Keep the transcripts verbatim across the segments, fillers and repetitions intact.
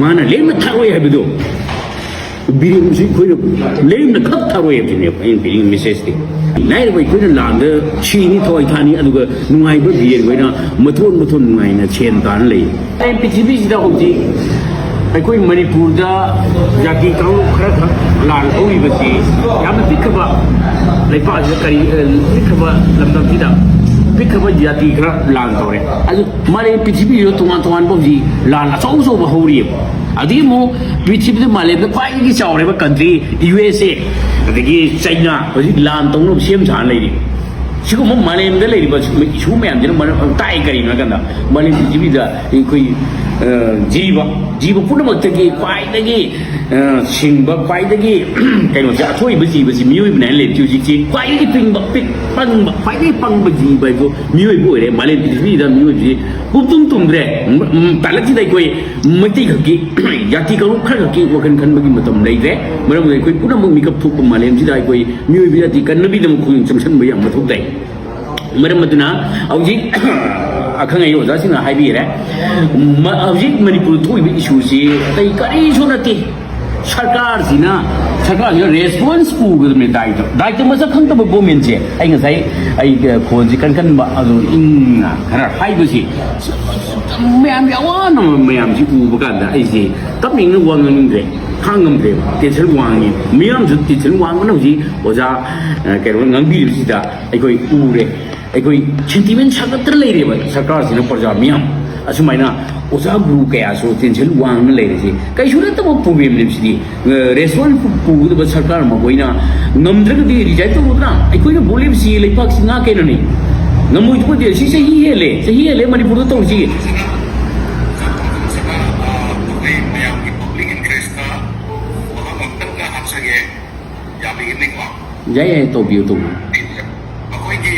ꯃꯥꯅ ꯂꯦꯝꯅ ꯊꯥꯔꯣꯏ ꯍꯥꯏꯕꯗꯣ, ꯕꯤꯔꯦꯟꯁꯨ ꯑꯩꯈꯣꯏꯅ ꯂꯦꯝꯅ ꯈꯛ ꯊꯥꯔꯣꯏ ꯍꯥꯏꯕꯗꯨꯅꯦꯕ ꯑꯩꯅ ꯄꯤꯅꯤꯡꯉꯤ ꯃꯦꯁꯦꯖꯇꯤ꯫ ꯂꯥꯏꯔꯕ ꯑꯩꯈꯣꯏꯅ ꯂꯥꯟꯗ ꯁꯤꯅꯤ, ꯊꯋꯥꯏ ꯊꯥꯅꯤ, ꯑꯗꯨꯒ ꯅꯨꯡꯉꯥꯏꯕ ꯕꯤꯔꯦꯟ ꯈꯣꯏꯅ ꯃꯊꯣꯟ ꯃꯊꯣꯟ ꯅꯨꯡꯉꯥꯏꯅ ꯁꯦꯟ ꯇꯥꯟ ꯂꯩ꯫ ꯑꯩ ꯄ꯭ꯔꯤꯊꯤꯕꯤꯁꯤꯗ ꯍꯧꯖꯤꯛ ꯑꯩꯈꯣꯏ ꯃꯅꯤꯄꯨꯔꯗ ꯖꯥꯇꯤ ꯀꯥꯡꯂꯨꯞ ꯈꯔ ꯈꯛ ꯂꯥꯟ ꯍꯧꯔꯤꯕꯁꯤ ꯌꯥꯝꯅ ꯄꯤꯛꯈ꯭ꯔꯕ ꯂꯩꯄꯥꯛꯁꯤꯗ, ꯀꯔꯤ, ꯑ, ꯄꯤꯛꯈ꯭ꯔꯕ ꯂꯝꯗꯝꯁꯤꯗ ꯄꯤꯛꯈ꯭ꯔꯕ ꯖꯥꯇꯤ ꯈꯔ ꯂꯥꯟ ꯇꯧꯔꯦ꯫ ꯑꯗꯨ ꯃꯥꯂꯦꯝ ꯄ꯭ꯔꯤꯊꯤꯕꯤꯁꯤꯗ ꯇꯣꯉꯥꯟ ꯇꯣꯉꯥꯟꯕ ꯍꯧꯖꯤꯛ ꯂꯥꯟ ꯑꯆꯧ ꯑꯆꯧꯕ ꯍꯧꯔꯤꯑꯕ꯫ ꯑꯗꯒꯤ ꯑꯃꯨꯛ ꯄ꯭ꯔꯤꯊꯤꯕꯤꯗ ꯃꯥꯂꯦꯝꯗ ꯈ꯭ꯋꯥꯏꯗꯒꯤ ꯆꯥꯎꯔꯕ ꯀꯟꯇ꯭ꯔꯤ ꯌꯨ ꯑꯦꯁ ꯑꯦ, ꯑꯗꯒꯤ ꯆꯩꯅꯥ ꯍꯧꯖꯤꯛ ꯂꯥꯟ ꯇꯧꯅꯕ ꯁꯦꯝ ꯁꯥꯅ ꯂꯩꯔꯤ꯫ ꯁꯤꯒꯨꯝꯕ ꯃꯥꯂꯦꯝꯗ ꯂꯩꯔꯤꯕ ꯁꯤꯒꯨꯝꯕ ꯏꯁꯨ ꯃꯌꯥꯝꯁꯤꯅ ꯃꯔꯝ ꯇꯥꯛꯏ ꯀꯔꯤꯅꯣ ꯍꯥꯏ ꯀꯥꯟꯗ, ꯃꯥꯂꯦꯝ ꯄ꯭ꯔꯤꯊꯤꯕꯤꯗ ꯑꯩꯈꯣꯏ, ꯑ, ꯖꯤꯕ, ꯖꯤꯕ ꯄꯨꯝꯅꯃꯛꯇꯒꯤ ꯈ꯭ꯋꯥꯏꯗꯒꯤ, ꯑ, ꯁꯤꯡꯕ, ꯈ꯭ꯋꯥꯏꯗꯒꯤ ꯀꯩꯅꯣꯁꯦ, ꯑꯊꯣꯏꯕ ꯖꯤꯕꯁꯤ ꯃꯤꯑꯣꯏꯕꯅꯦ ꯍꯥꯏꯅ ꯂꯩꯔꯤꯕꯁꯤ ꯍꯧꯖꯤꯛꯁꯤ ꯈ꯭ꯋꯥꯏꯗꯒꯤ ꯄꯤꯡꯕ, ꯄꯤꯛ-, ꯄꯪꯕ, ꯈ꯭ꯋꯥꯏꯗꯒꯤ ꯄꯪꯕ ꯖꯤꯕ ꯍꯥꯏꯕꯨ ꯃꯤꯑꯣꯏꯕ ꯑꯣꯏꯔꯦ꯫ ꯃꯥꯂꯦꯝ ꯄ꯭ꯔꯤꯊꯤꯕꯤꯗ ꯃꯤꯑꯣꯏꯕꯁꯤ ꯄꯨꯝꯇꯨꯝ ꯇꯨꯝꯗ꯭ꯔꯦ꯫ ꯎꯝ, ꯎꯝ, ꯇꯥꯂꯛꯁꯤꯗ ꯑꯩꯈꯣꯏ ꯃꯩꯇꯩ ꯈꯛꯀꯤ ꯖꯥꯇꯤ ꯀꯥꯡꯂꯨꯞ ꯈꯔ ꯈꯛꯀꯤ ꯋꯥꯈꯜ ꯈꯟꯕꯒꯤ ꯃꯇꯝ ꯂꯩꯇ꯭ꯔꯦ꯫ ꯃꯔꯝꯗꯤ ꯑꯩꯈꯣꯏ ꯄꯨꯝꯅꯃꯛ ꯃꯤꯀꯞ ꯊꯣꯛꯄ ꯃꯥꯂꯦꯝꯁꯤꯗ ꯑꯩꯈꯣꯏ ꯃꯤꯑꯣꯏꯕ ꯖꯥꯇꯤ ꯀꯟꯅꯕꯒꯤꯗꯃꯛ ꯈꯣꯡꯖꯪ ꯆꯪꯁꯤꯟꯕ ꯌꯥꯝ ꯃꯊꯧ ꯇꯥꯏ꯫ ꯃꯔꯝ ꯑꯗꯨꯅ ꯍꯧꯖꯤꯛ ꯑꯈꯪ ꯑꯍꯩ ꯑꯣꯖꯥꯁꯤꯡꯅ ꯍꯥꯏꯕꯤꯔꯦ, ꯃ-, ꯍꯧꯖꯤꯛ ꯃꯅꯤꯄꯨꯔꯗ ꯊꯣꯛꯏꯕ ꯏꯁꯨꯁꯤ ꯑꯇꯩ ꯀꯔꯤꯁꯨ ꯅꯠꯇꯦ꯫ ꯁꯔꯀꯥꯔꯁꯤꯅ, ꯁꯔꯀꯥꯔꯁꯤꯅ ꯔꯦꯁꯄꯣꯟꯁ ꯄꯨꯒꯗꯕꯅꯤ꯫ ꯗꯥꯏꯇꯣ, ꯗꯥꯏꯇꯣ ꯃꯁꯛ ꯈꯪꯗꯕ ꯒꯣꯔꯃꯦꯟꯁꯦ꯫ ꯑꯩ ꯉꯁꯥꯏ ꯑꯩ ꯈꯣꯟꯁꯤ ꯀꯟ ꯀꯟꯕ ꯑꯗꯨ ꯏꯪꯅ ꯈꯔ ꯍꯥꯏꯕꯁꯤ, ꯃꯌꯥꯝꯒꯤ ꯑꯋꯥꯅꯕ ꯃꯌꯥꯝꯁꯤ ꯎꯕ ꯀꯥꯟꯗ ꯑꯩꯁꯦ ꯀꯞꯅꯤꯡꯅ ꯋꯥ ꯉꯥꯡꯅꯤꯡꯗ꯭ꯔꯦ, ꯈꯥꯡꯉꯝꯗ꯭ꯔꯦꯕ꯫ ꯇꯦꯟꯁꯟ ꯋꯥꯡꯉꯤ, ꯃꯤꯌꯥꯝꯁꯨ ꯇꯦꯟꯁꯟ ꯋꯥꯡꯕꯅ ꯍꯧꯖꯤꯛ ꯑꯣꯖꯥ, ꯑ, ꯀꯩꯅꯣ ꯉꯥꯡꯕꯤꯔꯤꯕꯁꯤꯗ ꯑꯩꯈꯣꯏ ꯎꯔꯦ꯫ ꯑꯩꯈꯣꯏ ꯁꯦꯟꯇꯤꯃꯦꯟ ꯁꯥꯒꯠꯇꯅ ꯂꯩꯔꯦꯕ ꯁꯔꯀꯥꯔꯁꯤꯅ꯫ ꯄ꯭ꯔꯖꯥ ꯃꯤꯌꯥꯝ ꯑꯁꯨꯃꯥꯏꯅ ꯑꯣꯖꯥ ꯒꯨꯔꯨ ꯀꯌꯥꯁꯨ ꯇꯦꯟꯁꯟ ꯋꯥꯡꯅ ꯂꯩꯔꯤꯁꯤ ꯀꯩꯁꯨ ꯅꯠꯇꯕ ꯄ꯭ꯔꯣꯕ꯭ꯂꯦꯝꯅꯦꯕ ꯁꯤꯗꯤ꯫ ꯑ, ꯔꯦꯁꯄꯣꯟꯁ ꯄꯨꯒꯗꯕ ꯁꯔꯀꯥꯔ ꯃꯈꯣꯏꯅ ꯉꯝꯗ꯭ꯔꯒꯗꯤ ꯔꯤꯖꯥꯏꯟ ꯇꯧꯔꯨꯗꯅ꯫ ꯑꯩꯈꯣꯏꯅ ꯚꯣꯠ ꯂꯦꯞꯁꯤ ꯂꯩꯕꯥꯛꯁꯤ ꯉꯥꯛꯀꯦꯅꯅꯤ꯫ ꯉꯝꯃꯣꯏꯗꯕꯗꯤ ꯁꯤ ꯆꯍꯤ ꯍꯦꯜꯂꯦ, ꯆꯍꯤ ꯍꯦꯜꯂꯦ ꯃꯅꯤꯄꯨꯔꯗ ꯇꯧꯔꯤꯁꯤ꯫ ꯑꯩꯈꯣꯏ ꯃꯌꯥꯝꯒꯤ ꯄꯕ꯭ꯂꯤꯛ ꯏꯟꯇꯔꯦꯁꯇ ꯋꯥꯍꯪ ꯑꯃꯇꯪꯒ ꯍꯥꯞꯆꯒꯦ꯫ ꯌꯥꯕꯤꯒꯅꯤꯀꯣ? ꯌꯥꯏ, ꯌꯥꯏ, ꯇꯧꯕꯤꯌꯨ, ꯇꯧꯕꯤꯌꯨ꯫ ꯑꯩꯈꯣꯏꯒꯤ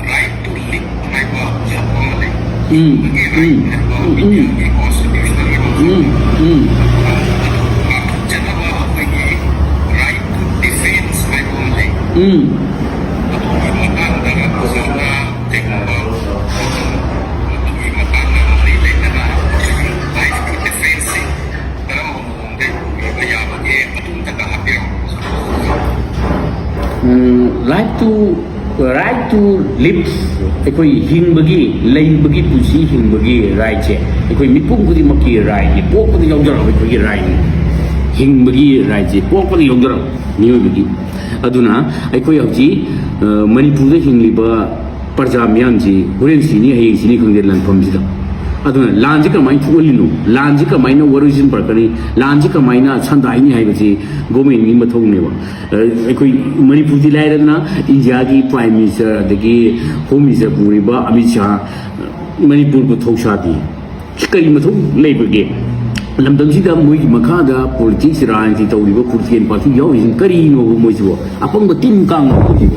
right to live ꯍꯥꯏꯕ ꯍꯛ ꯑꯃ ꯂꯩ꯫ ꯎꯝ, ꯍꯤꯡꯕꯒꯤ right ꯎꯝ, ꯍꯥꯏꯕ ꯎꯝ, ꯎꯝ꯫ Indiaꯒꯤ constitutionalꯒꯤ ꯎꯝ, ꯎꯝ꯫ ꯑꯗꯨ ꯉꯥꯛꯊꯣꯛꯆꯅꯕ ꯑꯩꯈꯣꯏꯒꯤ right to defense ꯍꯥꯏꯕ ꯑꯃ ꯂꯩ꯫ ꯎꯝ꯫ ꯑꯗꯨꯒꯤ ꯃꯇꯥꯡꯗ ꯑꯣꯖꯥꯅ ꯀꯩꯒꯨꯝꯕ ꯑꯗꯨꯒꯤ ꯃꯇꯥꯡꯗ ꯃꯔꯤ ꯂꯩꯅꯅ right to defense Life to, right to live, ꯑꯩꯈꯣꯏ ꯍꯤꯡꯕꯒꯤ, ꯂꯩꯕꯒꯤ, ꯄꯨꯟꯁꯤ ꯍꯤꯡꯕꯒꯤ right ꯁꯦ ꯑꯩꯈꯣꯏ ꯃꯤꯄꯨꯝ ꯈꯨꯗꯤꯡꯃꯛꯀꯤ right ꯅꯤ꯫ ꯄꯣꯛꯄꯗ ꯌꯥꯎꯖꯔꯛꯑꯕ ꯑꯩꯈꯣꯏꯒꯤ right ꯅꯤ꯫ ꯍꯤꯡꯕꯒꯤ right ꯁꯦ ꯄꯣꯛꯄꯗ ꯌꯥꯎꯖꯔꯛꯑꯕ ꯃꯤꯑꯣꯏꯕꯒꯤ꯫ ꯑꯗꯨꯅ ꯑꯩꯈꯣꯏ ꯍꯧꯖꯤꯛ, ꯑ, ꯃꯅꯤꯄꯨꯔꯗ ꯍꯤꯡꯂꯤꯕ ꯄ꯭ꯔꯖꯥ ꯃꯤꯌꯥꯝꯁꯤ ꯍꯣꯔꯦꯟ ꯁꯤꯅꯤ, ꯍꯌꯦꯡ ꯁꯤꯅꯤ ꯈꯪꯗꯦ ꯂꯥꯟꯐꯝꯁꯤꯗ꯫ ꯑꯗꯨꯅ ꯂꯥꯟꯁꯤ ꯀꯃꯥꯏꯅ ꯊꯣꯛꯍꯜꯂꯤꯅꯣ, ꯂꯥꯟꯁꯤ ꯀꯃꯥꯏꯅ ꯋꯥꯔꯣꯏꯁꯤꯟ ꯄꯨꯔꯛꯀꯅꯤ, ꯂꯥꯟꯁꯤ ꯀꯃꯥꯏꯅ ꯁꯟꯗꯥꯏꯅꯤ ꯍꯥꯏꯕꯁꯤ government ꯀꯤ ꯃꯊꯧꯅꯦꯕ꯫ ꯑ, ꯑꯩꯈꯣꯏ ꯃꯅꯤꯄꯨꯔꯗꯤ ꯂꯥꯏꯔꯗꯅ, ꯏꯟꯗꯤꯌꯥꯒꯤ Prime Minister ꯑꯗꯒꯤ Home Minister ꯄꯨꯔꯤꯕ ꯑꯃꯤꯠ ꯁꯥꯍ ꯃꯅꯤꯄꯨꯔꯕꯨ ꯊꯧꯁꯥꯗꯦ꯫ ꯀꯔꯤ ꯃꯊꯧ ꯂꯩꯕꯒꯦ? ꯂꯝꯗꯝꯁꯤꯗ ꯃꯣꯏꯒꯤ ꯃꯈꯥꯗ politics, ꯔꯥꯖꯅꯤꯇꯤ ꯇꯧꯔꯤꯕ political party ꯌꯥꯎꯔꯤꯁꯤꯡ ꯀꯔꯤꯅꯣꯕ ꯃꯣꯏꯁꯤꯕꯣ? ꯑꯄꯪꯕ ꯇꯤꯟ ꯀꯥꯡ ꯉꯥꯛꯇꯅꯤꯕꯣ꯫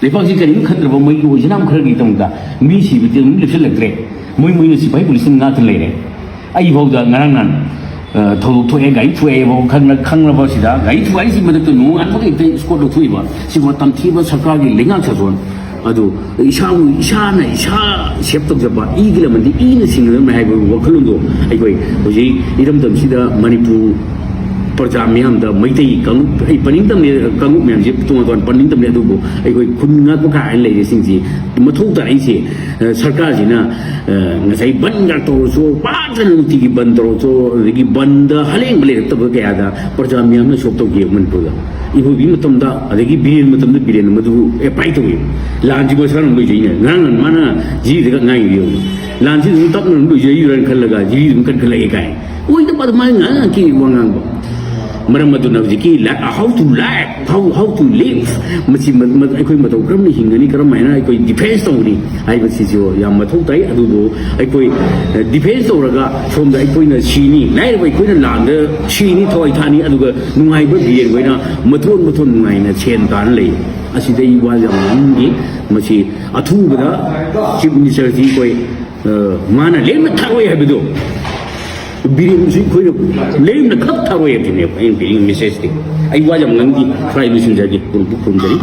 ꯂꯩꯕꯥꯛꯁꯤ ꯀꯔꯤꯝ ꯈꯟꯗ꯭ꯔꯕ ꯃꯣꯏꯒꯤ ꯑꯣꯏꯖꯅꯥꯝ ꯈꯔꯒꯤꯗꯃꯛꯇ ꯃꯤ ꯁꯤꯕꯗꯤ ꯑꯗꯨꯝ ꯂꯦꯞꯁꯤꯜꯂꯛꯇ꯭ꯔꯦ꯫ ꯃꯣꯏ ꯃꯣꯏꯅ ꯁꯤꯐꯥꯏ ꯄꯨꯂꯤꯁꯅ ꯉꯥꯛꯇ ꯂꯩꯔꯦ꯫ ꯑꯩꯐꯥꯎꯗ ꯉꯔꯥꯡ ꯅꯍꯥꯟ, ꯑ, ꯊꯧꯗꯣꯛ ꯊꯣꯛꯑꯦ, ꯒꯥꯔꯤ ꯊꯣꯛꯑꯦ ꯍꯥꯏꯕ ꯈꯪꯅ-, ꯈꯪꯅꯕ ꯁꯤꯗ ꯒꯥꯔꯤ ꯊꯣꯛꯑꯦ ꯍꯥꯏꯁꯤ ꯃꯊꯛꯇ ꯅꯣꯡꯉꯥꯟꯕꯒ ꯍꯦꯛꯇ escort ꯂꯧꯊꯣꯛꯏꯕ꯫ ꯁꯤꯕꯨ ꯇꯝꯊꯤꯕ ꯁꯔꯀꯥꯔꯒꯤ ꯂꯩꯉꯥꯛ ꯁꯥꯁꯣꯟ꯫ ꯑꯗꯨ ꯏꯁꯥꯕꯨ ꯏꯁꯥꯅ ꯏꯁꯥ save ꯇꯧꯖꯕ, ꯏꯒꯤ ꯂꯃꯟꯗꯤ ꯏꯅ ꯁꯤꯡꯒꯗꯕꯅꯤ ꯍꯥꯏꯕ ꯋꯥꯈꯜꯂꯣꯟꯗꯣ ꯑꯩꯈꯣꯏ ꯍꯧꯖꯤꯛ ꯏꯔꯝꯗꯝꯁꯤꯗ ꯃꯅꯤꯄꯨꯔ ꯄ꯭ꯔꯖꯥ ꯃꯤꯌꯥꯝꯗ ꯃꯩꯇꯩ ꯀꯥꯡꯂꯨꯞ, ꯑꯩ ꯄꯟꯅꯤꯡꯗꯕꯅꯤ, ꯀꯥꯡꯂꯨꯞ ꯃꯌꯥꯝꯁꯦ ꯇꯣꯉꯥꯟ ꯇꯣꯉꯥꯟ ꯄꯟꯅꯤꯡꯗꯕꯅꯤ, ꯑꯗꯨꯕꯨ ꯑꯩꯈꯣꯏ ꯈꯨꯟ ꯉꯥꯛꯄ ꯀꯥꯏꯅ ꯂꯩꯔꯤꯁꯤꯡꯁꯤ ꯃꯊꯧ ꯇꯥꯔꯛꯏꯁꯦ, ꯑ, ꯁꯔꯀꯥꯔꯁꯤꯅ, ꯑ, ꯉꯁꯥꯏ ꯕꯟꯒ ꯇꯧꯔꯁꯨ, ꯄꯥꯛꯇꯅ ꯅꯨꯡꯇꯤꯒꯤ ꯕꯟ ꯇꯧꯔꯁꯨ, ꯑꯗꯒꯤ ꯕꯟꯗ ꯍꯂꯦꯡꯕ ꯂꯩꯔꯛꯇꯕ ꯀꯌꯥꯗ ꯄ꯭ꯔꯖꯥ ꯃꯤꯌꯥꯝꯅ ꯁꯣꯛ ꯇꯧꯈꯤꯕ ꯃꯅꯤꯄꯨꯔꯗ꯫ ꯏꯕꯣꯕꯤ ꯃꯇꯝꯗ, ꯑꯗꯒꯤ ꯕꯤꯔꯦꯟ ꯃꯇꯝꯗ ꯕꯤꯔꯦꯟ ꯃꯗꯨ apply ꯇꯧꯏ꯫ ꯂꯥꯟꯁꯤ ꯃꯁꯥꯅ ꯑꯗꯨꯝ ꯂꯣꯏꯖꯩꯅꯦ꯫ ꯉꯔꯥꯡ ꯃꯥꯅ ꯖꯤꯔꯤꯗꯒ ꯉꯥꯡꯉꯤꯗꯣ ꯌꯦꯡꯉꯨ꯫ ꯂꯥꯟꯁꯤ ꯑꯗꯨꯝ ꯇꯞꯅ ꯑꯗꯨꯝ ꯂꯣꯏꯖꯩꯔꯅ ꯈꯜꯂꯒ ꯖꯤꯔꯤ ꯑꯗꯨꯝ ꯀꯟꯈꯠꯂꯛꯑꯦ ꯀꯥꯏ꯫ ꯑꯣꯏꯗꯕ ꯑꯗꯨꯃꯥꯏꯅ ꯉꯥꯡꯉꯛꯈꯤ ꯋꯥ ꯉꯥꯡꯕ꯫ ꯃꯔꯝ ꯑꯗꯨꯅ ꯍꯧꯖꯤꯛꯀꯤ ꯂ-, how to live, how, how to live, ꯃꯁꯤ ꯃ-, ꯃ-, ꯑꯩꯈꯣꯏ ꯃꯇꯧ ꯀꯔꯝꯅ ꯍꯤꯡꯒꯅꯤ, ꯀꯔꯝ ꯍꯥꯏꯅ ꯑꯩꯈꯣꯏ defence ꯇꯧꯒꯅꯤ ꯍꯥꯏꯕꯁꯤꯁꯨ ꯌꯥꯝ ꯃꯊꯧ ꯇꯥꯏ꯫ ꯑꯗꯨꯕꯨ ꯑꯩꯈꯣꯏ, ꯑ, defence ꯇꯧꯔꯒ ꯁꯣꯝꯗ ꯑꯩꯈꯣꯏꯅ ꯁꯤꯅꯤ, ꯂꯥꯏꯔꯕ ꯑꯩꯈꯣꯏꯅ ꯂꯥꯟꯗ ꯁꯤꯅꯤ, ꯊꯋꯥꯏ ꯊꯥꯅꯤ, ꯑꯗꯨꯒ ꯅꯨꯡꯉꯥꯏꯕ ꯕꯤꯔꯦꯟꯈꯣꯏꯅ ꯃꯊꯣꯟ ꯃꯊꯣꯟ ꯅꯨꯡꯉꯥꯏꯅ ꯁꯦꯟ ꯇꯥꯅ ꯂꯩ꯫ ꯑꯁꯤꯗ ꯑꯩ ꯋꯥ ꯌꯥꯝ ꯉꯥꯡꯅꯤꯡꯗꯦ꯫ ꯃꯁꯤ ꯑꯊꯨꯕꯗ Chief Minister ꯁꯤ ꯑꯩꯈꯣꯏ, ꯑ, ꯃꯥꯅ ꯂꯦꯝꯅ ꯊꯥꯔꯣꯏ ꯍꯥꯏꯕꯗꯣ, ꯕꯤꯔꯦꯟꯁꯨ ꯑꯩꯈꯣꯏꯅ ꯂꯦꯝꯅ ꯈꯛ ꯊꯥꯔꯣꯏ ꯍꯥꯏꯕꯁꯤꯅꯦꯕ ꯑꯩꯅ ꯄꯤꯅꯤꯡꯕ message ꯇꯤ꯫ ꯑꯩ ꯋꯥ ꯌꯥꯝ ꯉꯥꯡꯅꯤꯡꯗꯦ, ꯈꯔ ꯑꯩ ꯂꯣꯏꯁꯤꯟꯖꯔꯒꯦ꯫ ꯈꯨꯔꯨꯝ-, ꯈꯨꯔꯨꯝꯖꯔꯤ꯫